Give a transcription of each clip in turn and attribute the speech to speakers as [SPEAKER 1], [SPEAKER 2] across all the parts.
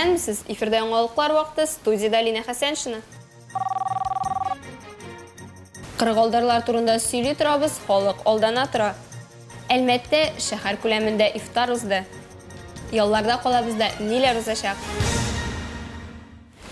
[SPEAKER 1] Исәнмесез, эфирда яңалыклар вакыты, студиядә Алина Хәсәншина. Кырыгалдарлар турында сөйли торабыз, халык алдана тора. Әлмәттә шәһәр күләмендә ифтар узды. Ялларда калабызда ниләр узачак?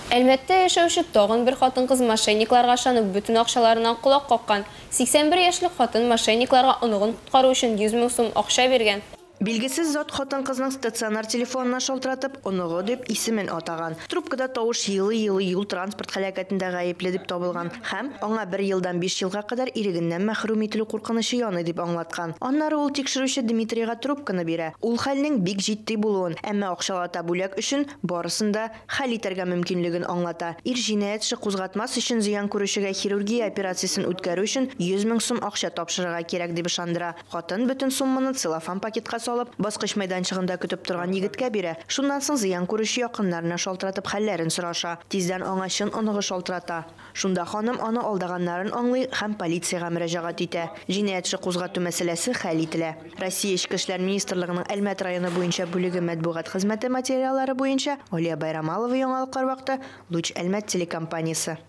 [SPEAKER 1] Әлмәттә яшәүче тагын бер хатын-кыз мошенникларга ышанып бөтен акчаларыннан колак каккан. 81 яшьлек хатын мошенникларга оныгын коткару өчен 100 мең сум акча биргән.
[SPEAKER 2] Билгесез зат хатын-кызның стационар телефонына шалтыратып, оныгы дип исемен атаган. Трубкада тавыш елый-елый юл-транспорт һәлакәтендә гаепле дип табылган һәм аңа 1 елдан 5 елга кадәр ирегеннән мәхрүм ителү куркынычы яный дип аңлаткан. Аннары ул тикшерүче Дмитрийга трубканы бирә. Ул хәлнең бик җитди булуын, әмма акчалата бүләк өчен барысын да хәл итәргә мөмкинлеген аңлата. Ир җинаять эше кузгатмас өчен зыян күрүчегә хирургия операциясен үткәрү өчен 100 мең сум акча тапшырырга кирәк дип ышандыра. Хатын бөтен сумманы целлофан пакетка салып, баскыч мәйданчыгында көтеп торган егеткә бирә. Шуннан соң зыян күрүче якыннарына шалтыратып хәлләрен сораша. Тиздән аңа чын оныгы шалтырата. Шунда ханым аны алдаганнарын аңлый һәм полициягә мөрәҗәгать итә. Җинаять эше кузгату мәсьәләсе хәл ителә. Россия Эчке эшләр министрлыгының Әлмәт районы буенча бүлеге матбугат хезмәте материаллары буенча Алия Байрамалова, яңалыклар вакыты, Луч Әлмәт телекомпаниясе.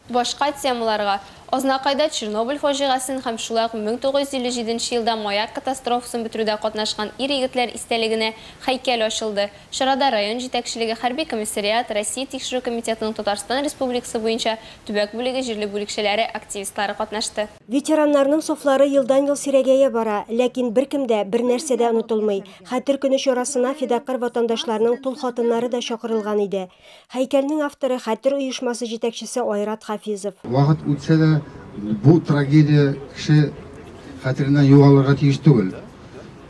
[SPEAKER 1] Башка темаларга. Азнакайда Чернобыль фаҗигасын һәм шулай ук 1957 елда Маяк катастрофасын бетерүдә катнашкан ир-егетләр истәлегенә һәйкәл ачылды. Чарада район җитәкчелеге, хәрби комиссариат, Россия Тикшерү комитетының Татарстан Республикасы буенча төбәк бүлеге җирле бүлекчәләре активистлары катнашты.
[SPEAKER 3] Ветераннарның сафлары елдан-ел сирәгәя бара, ләкин беркем дә, бер нәрсә дә онытылмый. Хәтер көне чарасына фидакарь ватандашларның тол хатыннары да чакырылган иде. Һәйкәлнең авторы Хәтер оешмасы җитәкчесе Айрат Хафизов.
[SPEAKER 4] Вакыт үтсә дә, бу трагедия кеше хәтереннән югалырга тиеш түгел.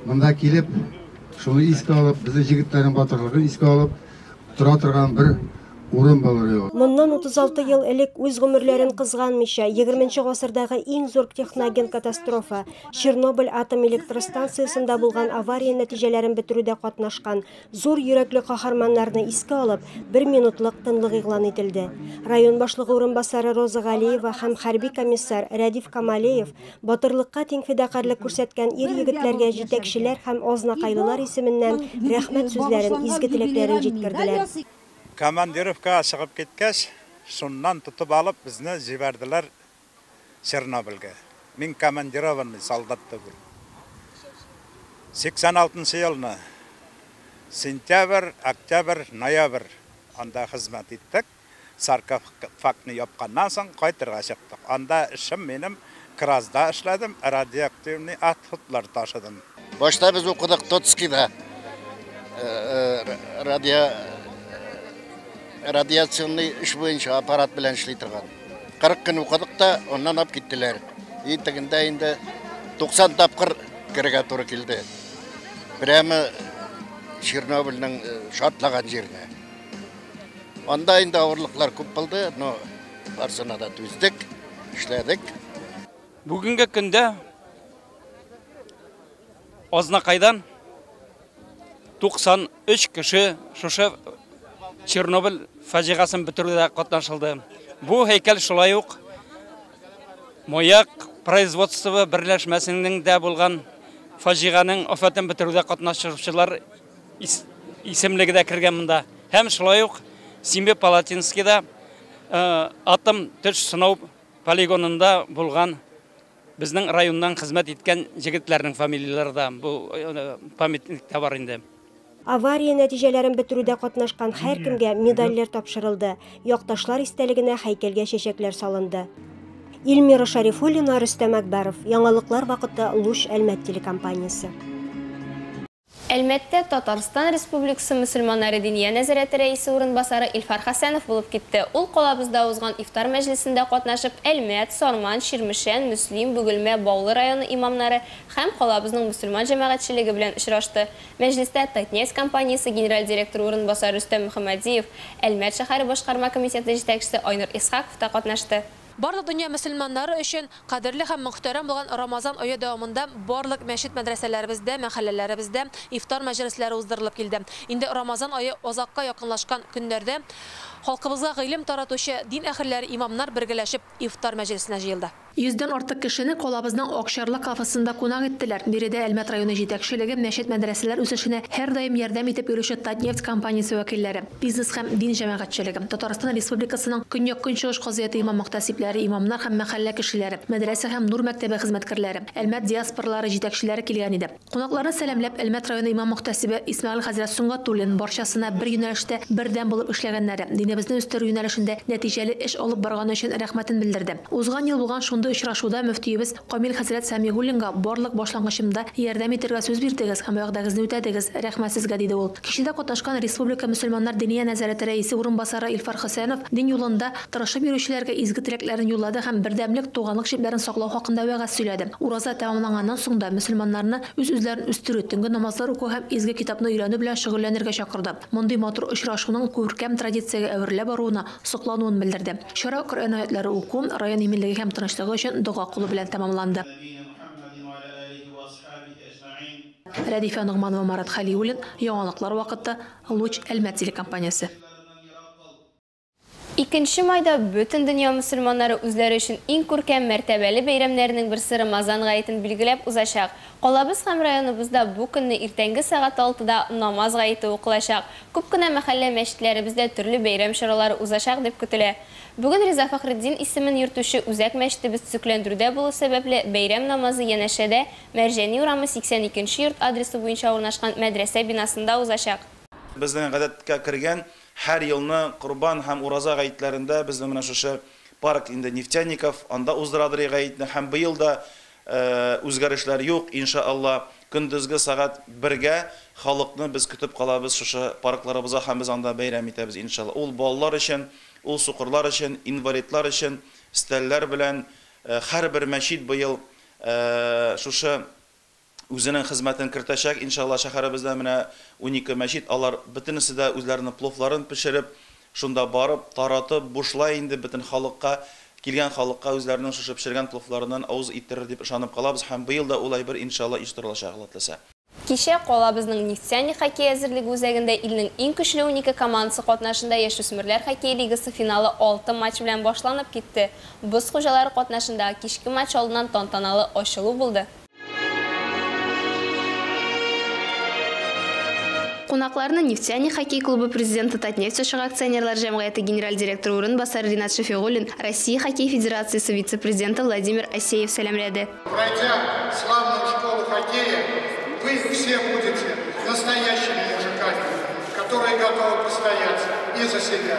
[SPEAKER 4] Монда килеп, шуны искә алып, безнең җегетләрнең батырлыгын искә алып, тора торган бер урын булыр иде.
[SPEAKER 3] Моннан 36 ел элек үз гомерләрен кызганмыйча, 20 гасырдагы иң зур техноген катастрофа Чернобыль атом электростанциясендә булган авария нәтиҗәләрен бетерүдә катнашкан зур йөрәкле каһарманнарны искә алып, бер минутлык тынлык игълан ителде. Район башлыгы урынбасары Роза Галиева һәм хәрби комиссар Рәдиф Камалеев батырлыкка тиң фидакарьлек күрсәткән ир-егетләргә җитәкчеләр һәм азнакайлылар исеменнән рәхмәт сүзләрен, изге теләкләрен җиткерделәр.
[SPEAKER 5] Командировкага чыгып киткәч, шуннан тотып алып безне җибәрделәр Чернобыльгә. Мин командированный солдат түгел. 86 елны сентябрь, октябрь, ноябрь анда хезмәт иттек. Саркофагны япканнан соң кайтырга чыктык. Анда эшем минем Кразда эшләдем, радиоактивный отходлар ташыдым.
[SPEAKER 6] Башта без укыдык Тоцкида. Радиационный эш буенча аппарат белән эшли торган. 40 көн укыдык та, аннан алып киттеләр. И тегендә инде 90 тапкыр керергә туры килде. Прямо Чернобыльнең шартлаган җиренә. Анда инде авырлыклар күп булды, но барсына да түздек, эшләдек.
[SPEAKER 7] Бүгенге көндә Азнакайдан 93 кеше шушы Чернобыль фаҗигасын бетерүдә катнашылды. Бу һәйкәл шулай ук Маяк производство берләшмәсенең дә булган фаҗиганың афәтен бетерүдә катнашучылар исемлеге дә кергән монда. Һәм шулай ук Семипалатинскийда атом төш сынау полигонында булган безнең районнан хезмәт иткән җегетләрнең фамилияләре дә бу памятникта бар инде.
[SPEAKER 3] Авария нәтиҗәләрен бетерүдә катнашкан һәркемгә медальләр тапшырылды. Якташлар истәлегенә һәйкәлгә чәчәкләр салынды. Эльмира Шарифуллина, Рөстәм Әкбәров. Яңалыклар вакыты, Луч Әлмәт телекомпаниясе.
[SPEAKER 1] Әлмәттә Татарстан Республикасы мөселманнары диния нәзарәте рәисе урынбасары Илфар Хәсәнов булып китте. Ул калабызда узган ифтар мәҗлесендә катнашып, Әлмәт, Сарман, Чирмешән, Мөслим, Бөгелмә, Баулы районы имамнары һәм калабызның мөселман җәмәгатьчелеге белән очрашты. Мәҗлестә Татнефть компаниясе генераль директоры урынбасары Рөстәм Мөхәммәдиев, Әлмәт шәһәре башкарма комитеты җитәкчесе Айнур Исхаков та катнашты.
[SPEAKER 8] Барлык дөнья мөселманнары өчен кадерле һәм мөхтәрәм булган Рамазан ае дәвамында барлык мәчет мәдрәсәләребездә, мәхәлләләребездә ифтар мәҗлесләре уздырылып килде. Инде Рамазан ае азакка якынлашкан көннәрдә халкыбызга гыйлем таратучы дин әһелләре, имамнар бергәләшеп ифтар мәҗлесенә җыелды. Йөздән артык кешене калабызның Акчарлак кафесында кунак иттеләр. Биредә Әлмәт районы җитәкчелеге, мәчет-мәдрәсәләр үсешенә һәрдаим ярдәм итеп йөрүче Татнефть компаниясе вәкилләре, бизнес һәм дин җәмәгатьчелеге, Татарстан Республикасының Көньяк-Көнчыгыш казыяты имам-мөхтәсибләре, имамнар һәм мәхәллә кешеләре, мәдрәсә һәм Нур мәктәбе хезмәткәрләре, Әлмәт диаспоралары җитәкчеләре килгән иде. Кунакларны сәламләп, Әлмәт районы имам-мөхтәсибе Исмәгыйль хәзрәт Сөнгатуллин барчасына бер юнәлештә бердәм булып эшләгәннәре, динебезне үстерү юнәлешендә нәтиҗәле эш алып барганы өчен рәхмәтен белдерде. Узган ел булган шундый очрашуда мөфтиебез Камил хәзрәт Сәмигуллинга барлык башлангычымда ярдәм итәргә сүз бирдегез һәм вәгъдәгезне үтәдегез, рәхмәт сезгә, диде ул. Кичәдә катнашкан республика мөселманнар Диния нәзарәте рәисе урынбасары Илфар Хөсәенов дин юлында тырышып йөрүчеләргә изге теләкләрен юллады һәм бердәмлек, туганлык җепләрен саклау хакында вәгазь сөйләде. Ураза тәмамланганнан соң да мөселманнарны үз-үзләрен үстерү, төнге намазлар уку һәм изге китапны өйрәнү белән шөгыльләнергә чакырды. Мондый матур очрашуның күркәм традициягә әверелә баруына соклануын белдерде. Чара Коръән аятлары уку, район иминлеге һәм тынычлыгы өчен дога кылу белән тәмамланды. Рәдифә Ногманова, Марат Хәлиуллин, Яңалыклар вакыты, Луч Әлмәт телекомпаниясе.
[SPEAKER 1] 2 майда бөтен дөнья мөселманнары үзләре өчен иң күркәм мәртәбәле бәйрәмнәренең берсе Рамазан гаетен билгеләп узачак. Калабыз һәм районыбызда бу көнне иртәнге сәгать 6-да намаз гаете укылачак. Күп кенә мәхәллә мәчетләребездә төрле бәйрәм чаралары узачак дип көтелә. Бүген Риза Фәхретдин исемен йөртүче үзәк мәчетебез төзекләндерүдә булу сәбәпле бәйрәм намазы янәшәдә Мәрҗани урамы 82 йорт адресы буенча урнашкан мәдрәсә бинасында узачак.
[SPEAKER 9] Безнең гадәткә кергән һәр елны Корбан һәм Ураза гаетләрендә безнең менә шушы парк инде Нефтяников анда уздырадыр гаетне һәм быел да үзгәрешләр юк, иншалла, көндезге сәгать 1-гә халыкны без көтеп калабыз шушы паркларыбызга һәм без анда бәйрәм итәбез, иншалла. Ул балалар өчен, ул сукырлар өчен, инвалидлар өчен стәлләр белән һәрбер мәчет быел шушы үзенең хезмәтен кертәчәк, иншалла, шәһәребездә менә 12 мәчет, алар бөтенесе дә үзләренең пловларын пешереп, шунда барып, таратып, бушлай инде бөтен халыкка, килгән халыкка үзләренең шушы пешергән пловларыннан авыз иттерер дип ышанып калабыз һәм быел да ул әйбер иншалла оештырылачак, Алла теләсә.
[SPEAKER 1] Кичә калабызның Нефтяник хоккей әзерлеге үзәгендә илнең иң көчле 12 командасы катнашында яшүсмерләр хоккей лигасы финалы 6 матч белән башланып китте. Боз хуҗалары катнашындагы кичке матч алдыннан тантаналы ачылу булды. Кунакларны Нефтяник хоккей клубы президенты Татнефть ачык акционерлар җәмгыяте генераль директоры урынбасары Ринат Шәфигуллин, Россия хоккей федерациясе вице-президенты Владимир Асеев сәламләде.
[SPEAKER 10] Пройдя славную школу хоккея, вы все будете настоящими мужиками, которые готовы постоять и за себя,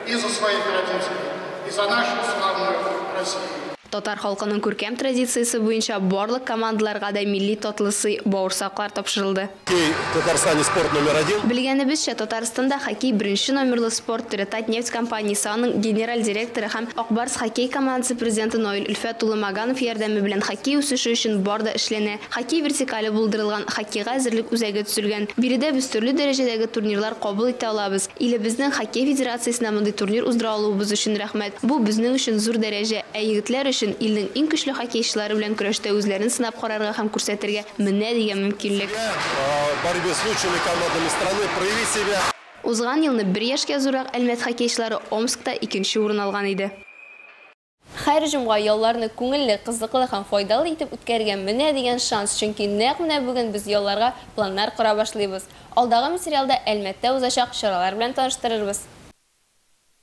[SPEAKER 10] и за своих родителей, и за нашу славную Россию.
[SPEAKER 1] Татар халкының күркәм традициясе буенча барлык командаларга да милли татлы сый бавырсаклар тапшырылды.
[SPEAKER 11] Хоккей в Татарстане спорт номер 1.
[SPEAKER 1] Белгәнебезчә, Татарстанда хоккей беренче номерлы спорт төре. Татнефть компаниясе аның генераль директоры һәм Акбарс хоккей командасы президенты Наил Өлфәт улы Маганов ярдәме белән хоккей үсеше өчен бар да эшләнә. Хоккей вертикале булдырылган, хоккейга әзерлек үзәге төзелгән. Биредә без төрле дәрәҗәдәге турнирлар кабул итә алабыз. Илебезнең хоккей федерациясенә мондый турнир уздыра алуыбыз өчен рәхмәт. Бу безнең өчен зур дәрәҗә, ә егетләр өчен илнең иң көчле хоккейчылары белән көрәштә үзләрен сынап карарга һәм күрсәтергә менә дигән мөмкинлек.
[SPEAKER 11] Борьбе с лучшими командами страны проявить себя.
[SPEAKER 1] Узган елны бер яшькә зуррак Әлмәт хоккейчылары Омскта икенче урын алган иде. Һәр җомга ялларны күңелле, кызыклы һәм файдалы итеп үткәрергә менә дигән шанс, чөнки нәкъ менә бүген без ялларга планнар кора башлыйбыз. Алдагы материалда Әлмәттә узачак чаралар белән таныштырырбыз.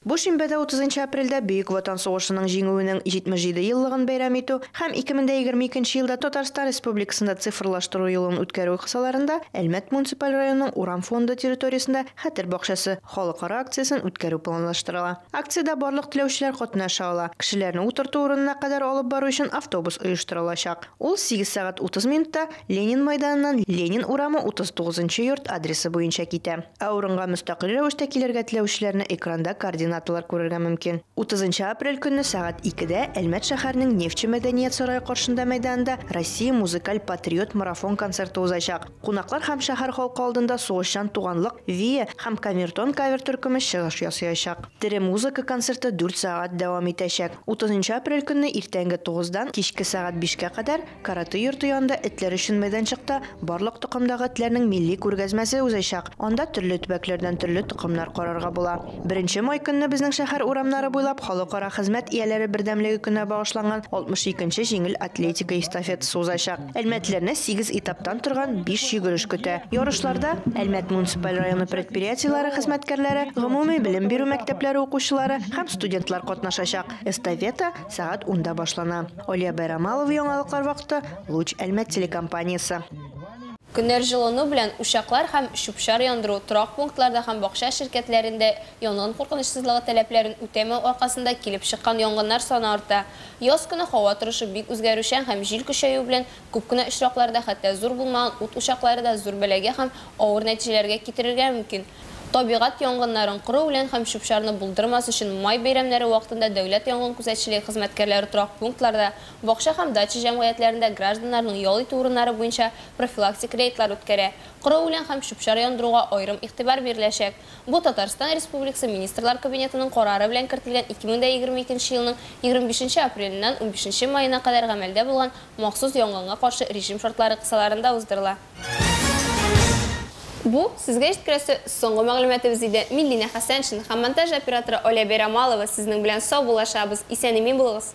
[SPEAKER 2] Бу шимбәдә 30 апрельдә Бөек Ватан сугышының җиңүенең 77 еллыгын бәйрәм итү һәм 2022 елда Татарстан Республикасында цифрлаштыру юлын үткәрү кысаларында Әлмәт муниципаль районының Урам фонды территориясендә Хәтер бакчасы халыкара акциясен үткәрү планлаштырыла. Акциядә барлык теләүчеләр катнаша ала. Кешеләрне утырту урынына кадәр алып бару өчен автобус оештырылачак. Ул 8 сәгать 30 минутта Ленин майданыннан Ленин урамы 39 йорт адресы буенча китә. Ә урынга мөстәкыйль рәвештә килергә теләүчеләрне экранда координат күрергә мөмкин. 30 апрель көнне сәгать 2-дә Әлмәт шәһәренең Нефтьче мәдәният сарае каршында мәйданында Россия музыкаль патриот марафон концерты узачак. Кунаклар һәм шәһәр халкы алдында сугышчан туганлык Вия һәм Камертон кавер төркеме чыгыш ясаячак. Тере музыка концерты 4 сәгать дәвам итәчәк. 30 апрель көнне иртәнге 9-дан кичке сәгать 5-кә кадәр Карате йорты янында этләр өчен мәйданчыкта барлык токымдагы этләрнең милли күргәзмәсе узачак. Анда төрле төбәкләрдән төрле токымнар карарга була. 1 май көнне көнне безнең шәһәр урамнары буйлап Халыкара хезмәт ияләре бердәмлеге көненә багышланган 62нче җиңел атлетика эстафетасы узачак. Әлмәтлеләрне 8 этаптан торган 5 йөгереш көтә. Ярышларда Әлмәт муниципаль районы предприятиеләре хезмәткәрләре, гомуми белем бирү мәктәпләре укучылары һәм студентлар катнашачак. Эстафета сәгать 10-да башлана. Алия Байрамалова, яңалыклар вакыты, Луч Әлмәт телекомпаниясе.
[SPEAKER 1] Көннәр җылыну белән учаклар һәм чүп-чар яндыру, торак пунктларда һәм бакча ширкәтләрендә янгын куркынычсызлыгы таләпләрен үтәмәү аркасында килеп чыккан янгыннар саны арта. Яз көне һава торышы бик үзгәрүчән һәм җил көчәю белән күп кенә очракларда хәтта зур булмаган ут учаклары да зур бәлагә һәм авыр нәтиҗәләргә китерергә мөмкин. Табигать янгыннарын, коры үлән һәм чүп-чарны булдырмас өчен май бәйрәмнәре вакытында дәүләт янгын күзәтчелеге хезмәткәрләре торак пунктларда, бакча һәм дача җәмгыятьләрендә гражданнарның ял итү урыннары буенча профилактик рейдлар үткәрә. Коры үлән һәм чүп-чар яндыруга аерым игътибар биреләчәк. Бу Татарстан Республикасы Министрлар Кабинетының карары белән кертелгән 2022 елның 25 апреленнән 15 маена кадәр гамәлдә булган махсус янгынга каршы режим шартлары кысаларында уздырыла. Бу сезгә җиткерәсе соңгы мәгълүматыбыз иде. Мин Лина Хәсәншин һәм монтаж операторы Оля Байрамалова сезнең белән саубуллашабыз. Исән-имин булыгыз.